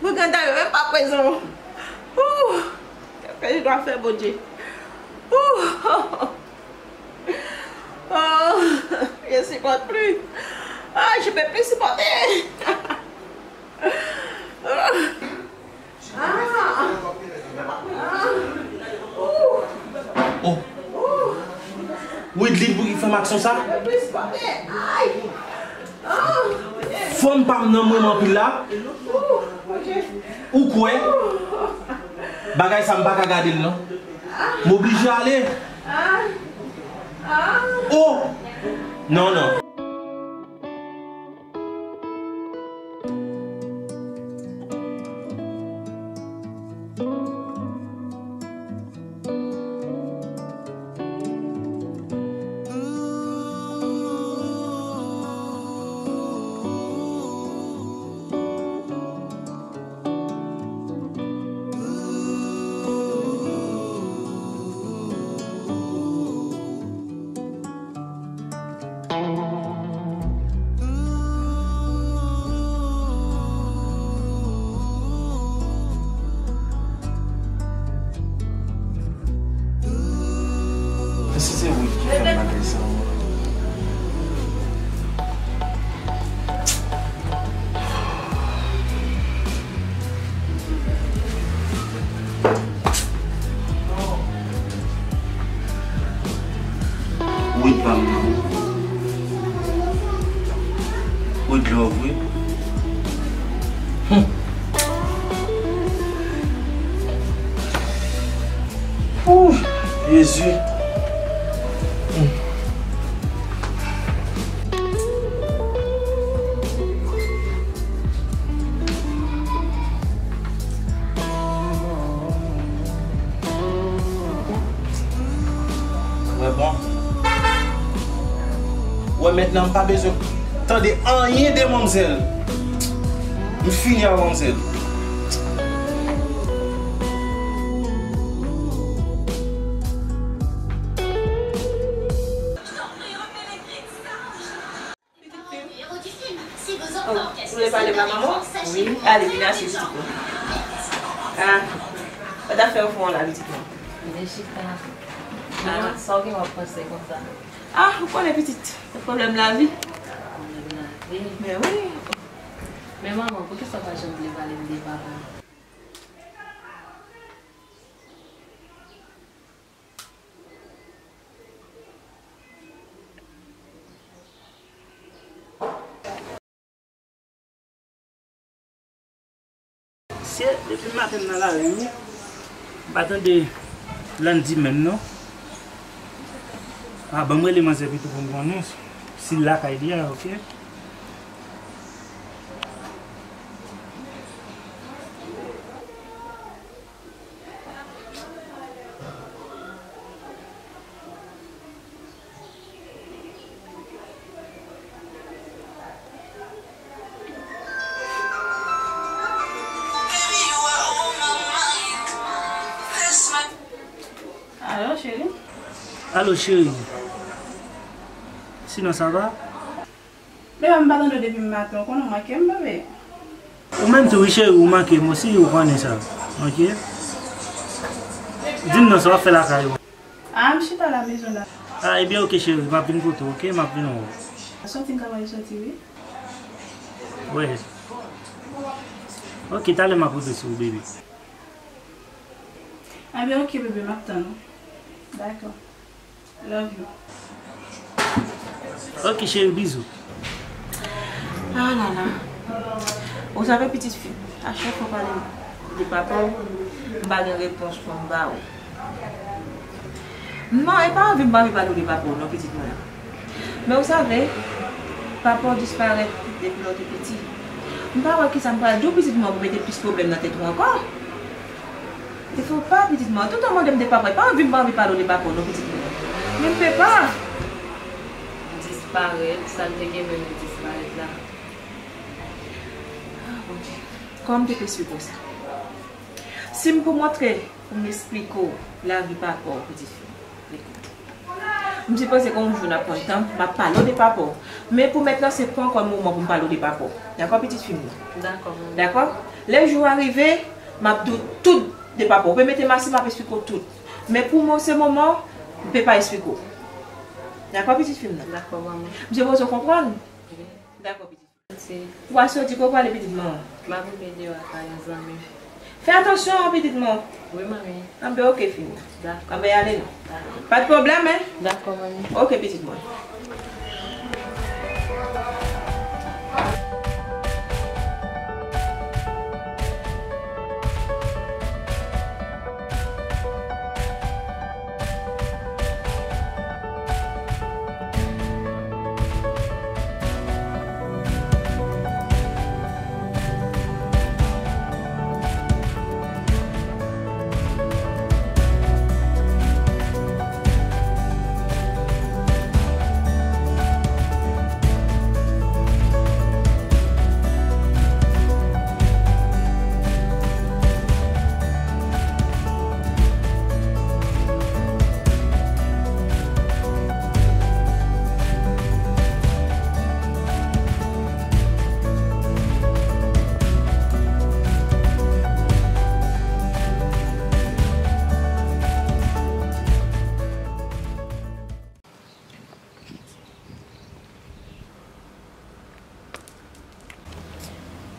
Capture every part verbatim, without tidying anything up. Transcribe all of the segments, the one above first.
Ouganda yo menm pa prezan. Ouh! Qu'est-ce que je dois faire, Bondye? Ouh! Oh! Je supporte plus. Ah, je peux plus supporter. Ah! Ah! Ah! Ouh! Oh! Widline, pou ki fè m aksyon sa? Fanm pa m nan mwen anpil la. Ou kwè? Bagay sa m pa ka gade l non. M oblije ale. Oh! Non, non. Si se Wid ki fè m bagay sa, mwen. Wid pa m nan. Wid love wi. Hum. Ouh, Jezi. Hum. Wè bon. Wè mentnan m pa bezwen tande anyen de manmzèl. M fini ak manmzèl. Oh, ou vle pale ba manman w? Wi. Ale, vin asiz, pitit mwen. Ah, sa w t ap fè ou fè w la, pitit mwen? Vin chita. Ah. Sa w gen w ap panse konsa? Ah, ou konnen, pitit, se pwoblèm lavi. Pwoblèm lavi? Men wi. Men manman, poukisa w pa janm vle pale m de papa? Mesye, depi maten m nan lari wi. M pa tande Landy menm non. Ah, ban m rele manzè pito pou m konnen si l lakay li a, oke? Alo, cheri. Alo, cheri. Sinon, sa va? Bebe, m pa tande w depi maten, ou konnen w manke m, bebe. Ou menm tou, wi, cheri, ou manke m osi, ou konnen sa. Oke? Di m non, sa w ap fè lakay ou? Ah, m chita la mezon la. Ah, ebyen, oke, cheri, m ap vin kote w, oke? M ap vin wè w. Soti, m ka wè soti, wi. Wè. Oke, talè m ap rive sou ou, bebe. Ebyen, oke, bebe, m ap tann ou. Dakò. Love you. Ok, chérie, bisous. Ah la la. Ou save, pitit fi, a chak fwa w pale de papa w, m pa gen repons pou m ba ou. Non, e pa anvi m pa anvi pale w de papa w non, pitit mwen an. Men ou save, papa w disparèt depi lè w te piti. M pa wè kisa m pral di w, pitit mwen, pou mete plis pwoblèm nan tèt ou ankò. Te fè w pa, pitit mwen. Toutan w mande m de papa, e pa anvi m pa anvi pale w de papa w non, pitit mwen. Men m pe pa. Disparèt, sa l te gen menm li disparèt la. Ah, Bondye. Kòman m te ka esplike w sa? Si m pou montre, pou m esplike w lavi papa w, pitit fi m, ekoute. M sipoze gen yon jou n ap pran tan, m ap pale w de papa w. Men pou mèt lan, se pa ankò moman pou m pale w de papa w. Dakò, pitit fi m nan? Dakò, manmi. Dakò? Lè jou a rive, m ap di w tout de papa w. Ou pe mete m asiz, m ap esplike w tout. Men pou mo-, se moman, m pe pa esplike w. Dakò, pitit fi m nan? Dakò, manmi. M sipoze w konprann? Wi. Dakò, pitit. Mèsi. Ou a soti, kote w prale, pitit mwen? M ap rive deyò ak yon zanmi. Fè atansyon, pitit mwen. Wi, manmi. Anben, oke, fi m. Dakò. Anben, ale non. Dakò. Pa de pwoblèm, en? Dakò, manmi. Oke, pitit mwen.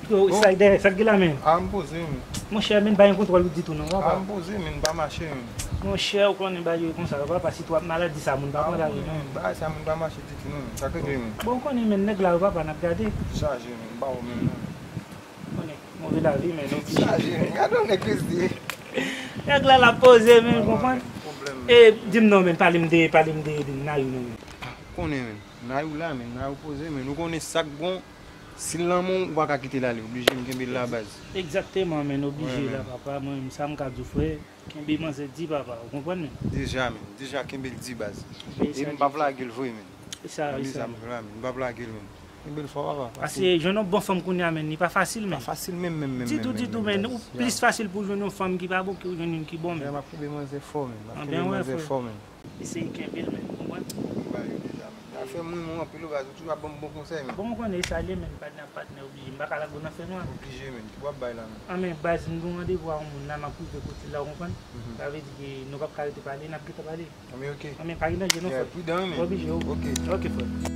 Yo, sa k dèyè, sa k gen la, men? A, m poze, men. Monchè, men, pa gen kontwòl ou ditou, non, papa. A, m poze, men, pa mache, men. Monchè, ou konnen bagay yo konsa, papa, sitou ap maladi sa, moun pa pran lari, non. Men, bagay sa, moun pa mache ditou, non. Sa k regle, men? Bon, ou konnen, men, nèg la, yo, papa, n ap gade. Chaje, men, m pa wè menm, non. Konnen, move lavi, men, nou oblije. Chaje, men, gade yon nèg resi. Nèg la, l ap poze, men, ou konprann? E, di m non, men, pale m de, pale m de, de Nayou, non, men. Konnen, men. Nayou la, men, Nayou poze, men. Nou konnen sa k bon, si l nan men w, ou pa ka kite l ale. Oblije m kenbe l la, baz. Egzakteman, men, oblije la, papa. Mwen, sa m ka di w, frè, kenbe manzè di, papa. Ou konprann, men? Deja, men. Deja kenbe l di, baz. E m p ap lage l vre, men. Sa, sa. M p ap lage l, men. Kenbe l fò, papa. Paske jwenn yon bon fanm kounye a, men, li pa fasil, men. Pa fasil menm, menm, menm. Ditou, ditou, men. Ou plis fasil pou jwenn yon fanm ki pa bon ke w jwenn youn ki bon, men. M ap kenbe manzè fò, men. M ap kenbe manzè fò, men. Eseye kenbe l, men, ou konprann? M ba yo deja, men. Sa fè m renmen w anpil, wi, baz, ou toujou ap ban m bon konsèy, men. Bon, ou konnen sa l ye, men, patnè ap patnè, oblije. M pa ka lage w nan fènwa. Oblije, men. Ki w ap bay la, men? Anben, baz, m gen yon randevou a yon moun la, m ap rive kote l la, ou konprann? Sa vle di ke nou p ap ka rete pale, n ap gentan pale. Anben, oke. Anben, pa gen danje, non, frè. Pridan, wi, men. Oblije, wi. Oke. Oke, frè.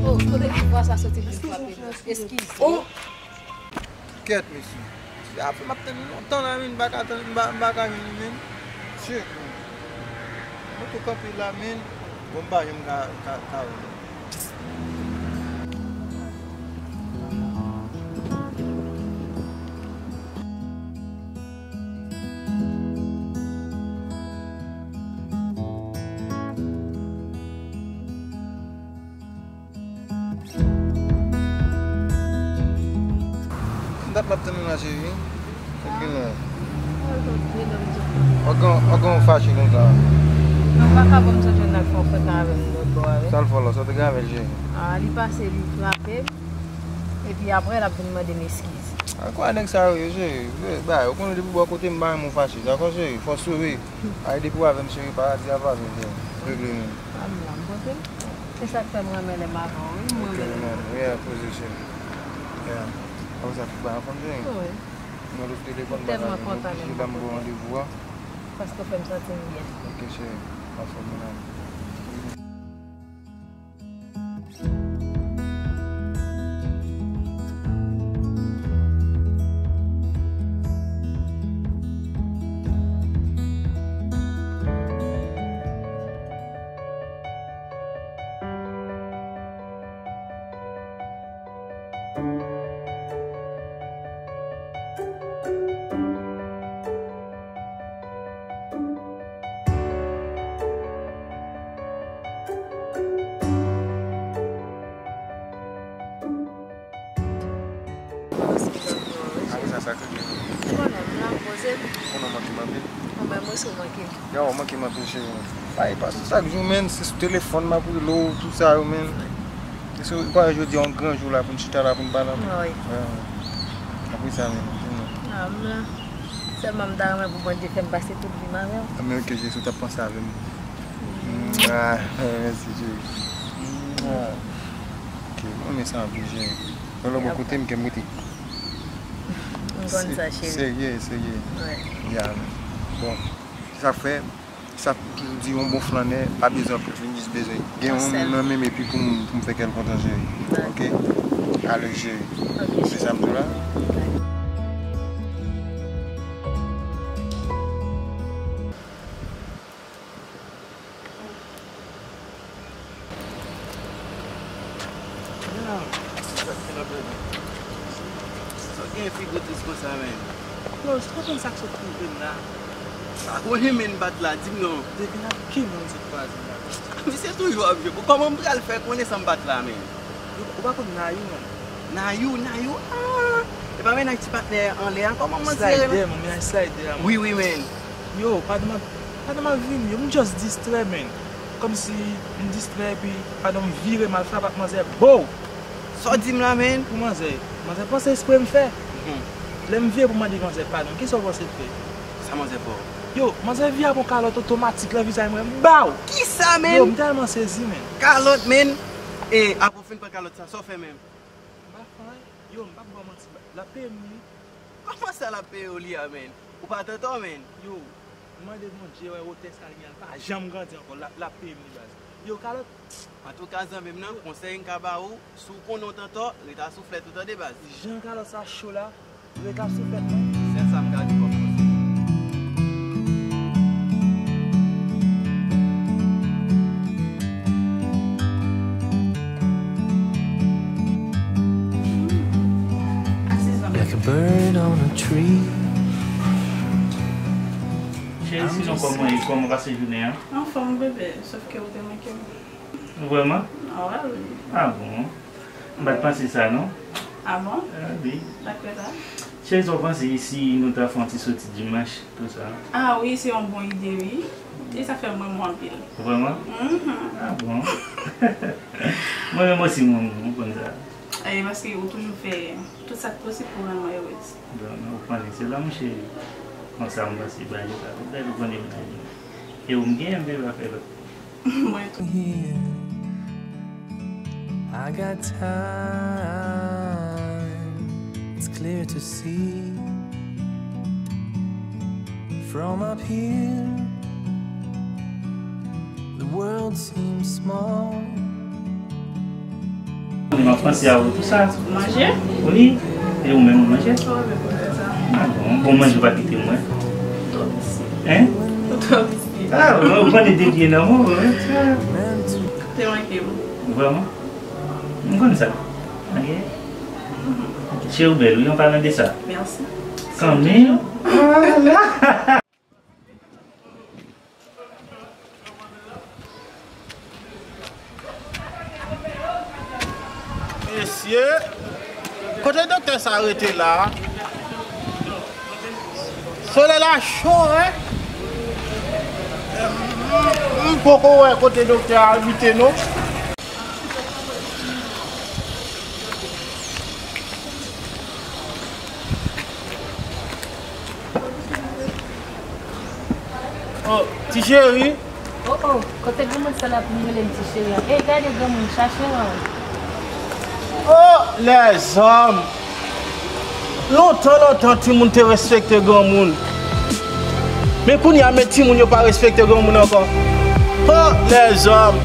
Oh, kote ti vwa sa soti vin frape m? Eskize. Oh! Kèt, mesye. Sa fè m ap tann lontan la, men, m pa ka tann, m pa, m pa ka jwenn li, men. Shit, men. Mwen tou kanpe la, men. Bon, m pa janm ka, ka, ka wè. M t ap, m ap tann ou la, cheri. Sa k gen la? Ou gen, ou gen yon fache konsa. Non, pa ka ban m sot jwenn nan fè yon frèt avè m lòt bò a, wi. Sa l fè w la, sa w te gen avè l, cheri? Ah, li pase, li frape m. Epi apre, l ap vin mande m eskize. A kwa nèg sa yo ye, cheri? Bay, ou konnen depi bò kote m pa renmen w fache. Dakò, cheri? Fò w sove. Ay, depi w avè m, cheri, paradi a pa vin, cheri. Regle nou. A m la, m poze. Se sa k fè m renmen lè m avè w, wi. M renmen lè m avè w. Yeah, poze, cheri. Yeah. Apre sa, tout bagay anfòm, cheri. Wi. Mwen lòt telefòn, m tèlman kontan lè m ba m bon randevou a. Paske w fè m santi m byen. Ok, cheri. Anfòm, mon amour. Apre sa, sa k rive? Ou konnen, m la, m poze m. Ou nan manke m anpil? Mwen Mwen sou manke. Yo, w manke m anpil, cheri. Ay, pa sou chak jou, menn, se sou telefòn m ap rele w, tout sa yo, menn. Se ou pa wè jodi a yon gran jou la pou n chita la, pou n pale anpil. Wi. Wi. Apre sa, menn, di m non. Ah, m la. Sèlman m ta renmen pou Bondye fè m pase tout vi m avè w. Ah, men ok, cheri, si w t ap panse avè m. Mm, ah, mèsi, cheri. Mm, ah. Ok, mwen renmen sa anpil, cheri. Yon lòt bò kote m, kè m rete. M konn sa, cheri. Serye, serye. Wi. Ya, bon. Sa fè, sa toujou di yon bon flannè pa bezwen anpil, li jis bezwen gen yon moun nan men m epi pou m, pou m fè kè l kontan, cheri. Ok? Alèz, cheri. Se sa m di w la? Yo, sa k gen figi w tris konsa, menn? Yo, se pa konn sa k sot rive m la. Sa gwo renmen bat la, di m non. Depi n ap kenbe m sot kwaze la. Misye toujou ap jwe. Bon, kòman m pral fè konnen san m bat la, menn? Yo, ou pa konn Nayou, menn? Nayou, Nayou, ah! E pa menn ak ti patnè anlè a, kòman m slider, menn, menn, ak slider a, menn. Wi, wi, menn. Yo, pandan m ap, pandan m ap vini, yo, m just distrè, menn. Kòmsi m distrè, epi pandan m vire, m al frape ak manzè, bow! Sa w di m la, menn? Pou manzè, manzè panse espre m fè. Mhm. Lè m vire pou m mande manzè padon, kisa w panse l fè? Sa manzè fè w? Yo, manzè vire ak yon kalòt otomatik nan vizaj mwen, bow! Kisa, menn? Yo, m tèlman sezi, menn. Kalòt, menn? E, apre w fin pran kalòt sa, sa w fè menm? M pa fè anyen. Yo, m p ap ba w manti, l ap peye m, wi. Kòman sa l ap peye w li a, menn? Ou pa tantò, menn? Yo, m mande Bondye, wè, wotè sa l gen an, l pa janm grandi ankò, l ap, l ap peye m li, baz. Yo, kalòt. Antouka, zanmi m nan, konsèy m ka ba ou, si w konnen w tantò, ret a souflèt ou, tande, baz. Jan kalòt sa cho la, ret a souflèt mwen. Sèl sa m ka di w kòm konsèy. Like a bird on a tree. Cheri, sinon, kòman e? Kòman pase jounen an? Anfòm, bebe, sòf ke ou te manke m. Vrèman? Ah, wi. Ah bon? M pa t panse sa, non. Ah bon? Ah, wi. Dakò la. Cheri, sa w panse si nou ta fè yon ti soti dimanch, tou sa? Ah wi, se yon bon ide, wi. E sa fè m renmen w anpil. Vrèman? Mhm. Ah bon? Mwen menm osi, mwen, mwen konn sa. E paske ou toujou fè tout sa k posib pou rann mwen erez. Bon, ou konnen, se lanmou, cheri. Konsa m panse ba li sa. Ou konnen m renmen li. E ou m genyen, m vle pa fè lòt. Mwen tou. Here, I got time. It's clear to see. From up here, the world seems small. M ap panse a ou tou sa. Manje? Wi. E ou menm, ou manje? Ou renmen pou fè sa. Ah bon, bon manje ou pa kite mwen. Twòp isi. Hein? Twòp isi. Ah, ou konnen depi nan mwen, hein? Te manke m. Vrèman? M konn sa. Ok. Cheri, ou bèl, wi, an palan de sa. Mèsi. Kanmenm. Ah, la. Mesye, kote doktè sa rete la? Solèy la cho, wi. M, m poko wè kote doktè a abite, non. Oh, ti cheri. Oh, oh, kote granmoun sa la pou m rele m ti cheri an? Ey, gade granmoun, chache w an. Oh, lèzòm! Lontan, lontan, timoun te respekte granmoun. Men kounye a, men timoun yo pa respekte granmoun ankò. Oh, lèzòm!